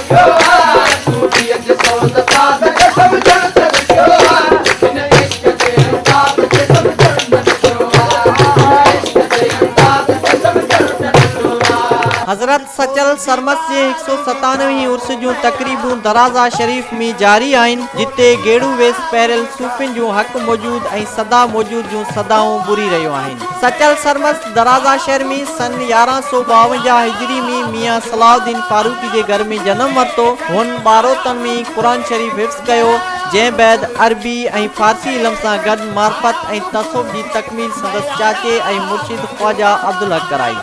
ڏکيو آ، صوفيء جي سوز ساز کي سمجهڻ ته ڏکيو آ، هن عشق جي انداز کي سمجهڻ ته ڏکيو آ، هن عشق جي انداز کي سمجهڻ ته ڏکيو آ. حضرت سچل سرمست جي هڪ سئو ستانوي هين عرس جون تقريبون درازا شريف ۾ جاري آهن، جتي گيڙو ويس پهريل صوفين جون حق موجود ۽ سدا موجود جون صدائون ٻري رهيون آهن. سچل سرمست درازا شهر ۾ سن 1152 هجري ۾ ميان صلاح الدين فاروقي جي گهر ۾ جنم ورتو. هن ٻاروتڻ ۾ ئي قرآن شريف حفظ ڪيو، جنهن بعد عربي ۽ فارسي علم سان گڏ معرفت ۽ تصوف جي تڪميل سندس چاچي ۽ مرشد خواجه عبدالحق ڪرائي.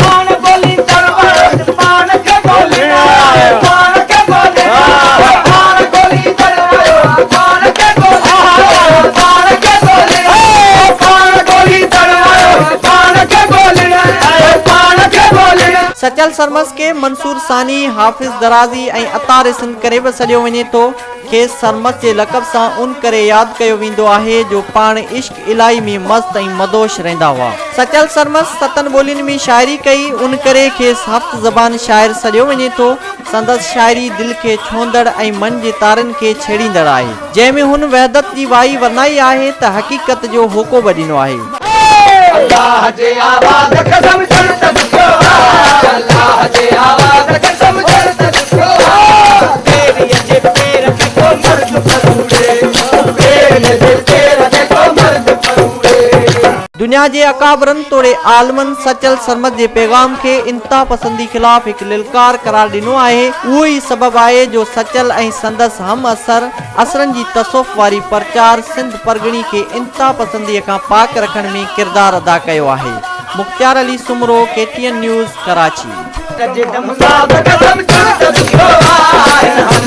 پاڻ ڳوليندڙ وڻ پاڻ کي ڳولڻ آهي پاڻ کي ڳولڻ آهي پاڻ ڳوليندڙ وڻ پاڻ کي ڳولڻ آهي پاڻ کي ڳولڻ آهي پاڻ ڳوليندڙ وڻ پاڻ کي ڳولڻ آهي پاڻ کي ڳولڻ. سچل سرمست کي منصور ثاني، حافظ درازي ۽ عطار سنڌ ڪري به سڏيو وڃي ٿو. کيس سرمست جي لقب سان ان ڪري ياد ڪيو ويندو آهي جو پاڻ عشق الاهي ۾ مست ۽ مدهوش رهندا هئا. سچل سرمست ستن ٻولين ۾ شاعري ڪئي، ان ڪري کيس هفت زبان شاعر سڏيو وڃي ٿو. سندس شاعري دل کي ڇهندڙ ۽ من جي تارن کي ڇيڙيندڙ آهي، جنهن ۾ هن وحدت جي وائي ورنائي آهي ته حقيقت جو هوڪو به ڏنو آهي. الله جي آواز کي سمجهڻ ته ڏکيو آ الله جي آواز کي سمجهڻ ته ڏکيو آ پيريء جي پير کي ڪو مرد پروڙي پيريء جي پير کي ڪو مرد پروڙي. دنيا جي اڪابرن توڙي عالمن سچل سرمد جي پيغام کي انتها پسندي خلاف هڪ للڪار قرار ڏنو آهي، اهو ئي سبب آهي جو سچل ۽ سندس همعصر عصرن جي تصوف واري پرچار سنڌ پرڳڻي کي انتها پسندي کان پاڪ رکڻ ۾ ڪردار ادا ڪيو آهي. Mukhtiar Ali Soomro, K T N news, Karachi. جي دمساز کي سمجهڻ ته ڏکيو آ.